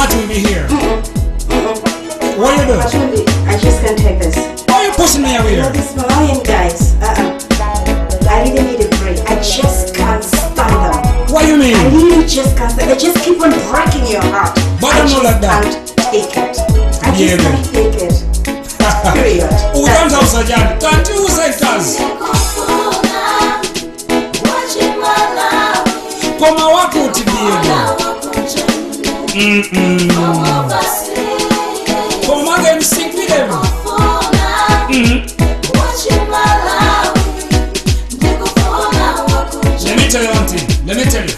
What will be here? What you do? Matumbi, I just can't take this. Why you pushing me away You know here? these Malawian guys, I really need a break. I just can't stand them. What you I mean? really just can't stand. They just keep on breaking your heart. But I I'm not just like that. can't take it. I just Yeah, can't take it. Period. That's Utanthauza chani? Tandiuze mkazi. Koma wakuti baby. Koma again sing with them. Let me tell you one thing. Let me tell you.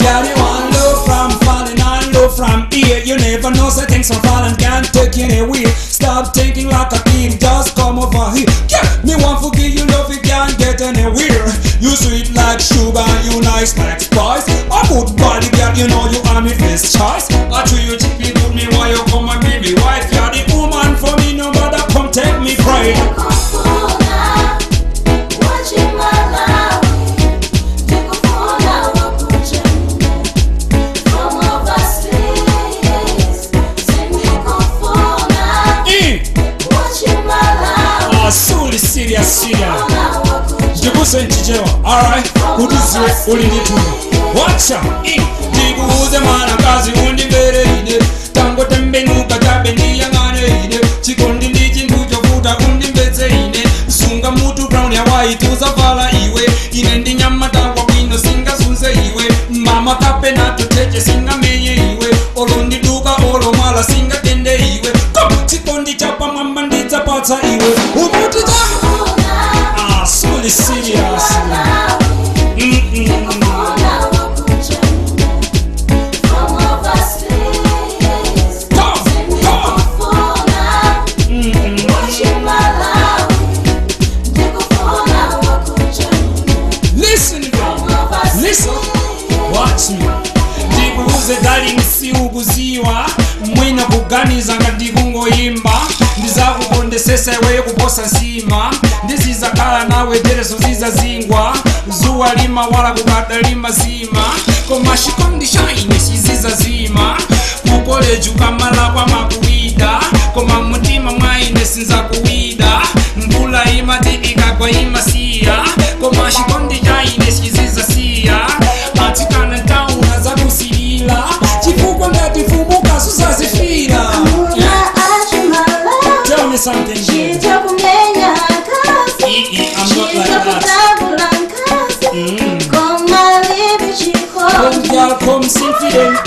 Girl, you want love from falling and love from here. You never know, so things from falling can't take you anywhere. Stop thinking like a kid, just come over here. Yeah, me want to give you love, you can't get anywhere. You sweet like sugar, you nice like spice. A good body, girl, you know you are me first choice. I treat you chippy good, me why you come and be me wife. You're the woman for me, no matter come take me pride. Eh, ah, suli serious, serious. Ndikuuze nchichewa, alright, kuti ziwe uli ndithu. Watcha, ndikuuze mwana kazi undimvere ine, tangotembenuka chabe ndiyang'ane ine, chikondi ndi chinthu chovuta undimvetse ine, sunga mutu brown ya white uzavala iwe, ine ndi nyamata wabwino singazunze iwe, mama kapena tuteche singamenye iwe, olo ndiduka olo mwala singatende iwe, kom chikondi chapamwamba ndidzapatsa iwe, ukutita. Ah, suli serious. Come, come. Listen, baby. Listen. Watch me. Ndikuuze darling, siukuziwa mwina kuganiza ngati kungoyimba, ndizakukondesesa iweyo kuposa nsima, ndizizakhala nawe jereso zizazingwa, zuwa limawala kukada limazima, koma chikondi chaine chizizazima, kukoleji ukamala kwa makuwida, koma mtima mwaine sinzakuwida, mvula imati ikagwa imasiya, koma chikondi chaine chizizasiya, atsikana ntauna zakusilila chifukwa ngati fumuka suzazifira. Tell me something, baby. I'm not like that. Come, girl, come sing for them.